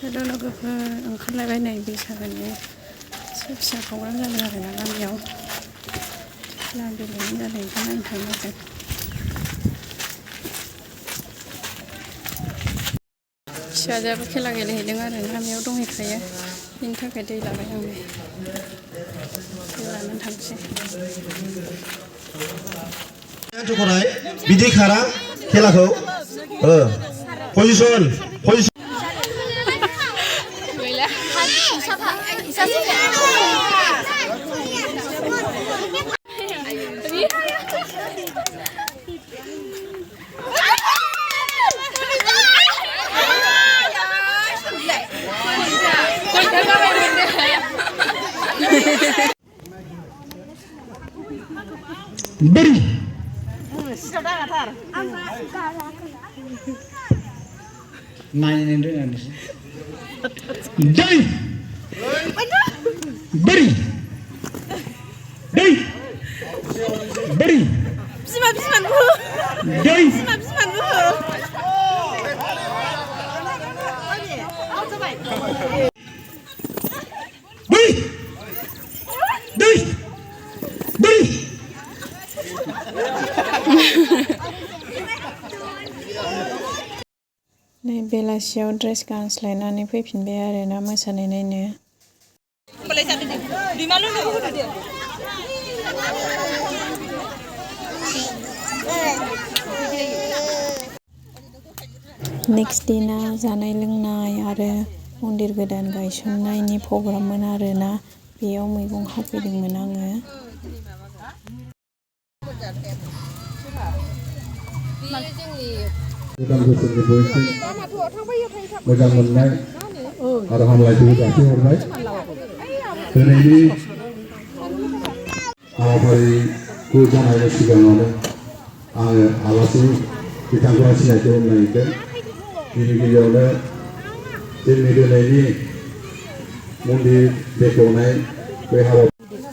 लोगोफोर ओंखारलायबायनाय बैसागोनि फिसा फिसा प्रग्राम जादों आरोना गामियाव खेला गेलेनाय जादों बेखौ नायनो थांनो जों फिसाजोआबो खेला गेलेहैदों आरो गामियाव दंहैखायो बिनि थाखाय दै लाबाय आं दै लानानै थांसै बिदि खारा खेलाखौ position beri mainin dengan dari beri dari beri bisman bu dari bisman bu beri dari beri नै बेलासियाव ड्रेस गानस्लायनानै फैफिनबाय आरोना मोसानाय नायनो नेक्स्ट दिना जानाय लोंनाय आरो मन्दिर गोदान गायसननायनि प्रग्राममोन आरोना बेयाव मैगं हाफैदोंमोन आङो गोदान बोसोरनि बयनिख्रुइ मोजां मोननाय आरो हामलायथिखौ जासिहरनाय दिनैनि हाबाफारिखौ जानायनि सिगाङावनो आङो आलासि बिथांखौ सिनायथि होनो नागिरदों गिबियावनो जोंनि दिनैनि मन्दिर बेखेवनाय बे हाबाफारिखौ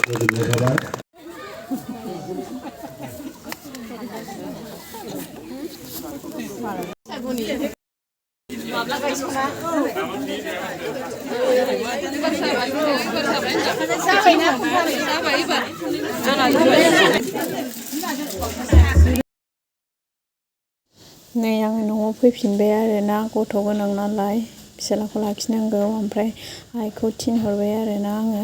गोजोननाय थाबाय नै आङो न'आव फैफिनबाय आरोना गथ' गोनां नालाय फिसाज्लाखौ लाखिनांगौ ओमफ्राय आइखौ थिनहरबाय आरोना आङो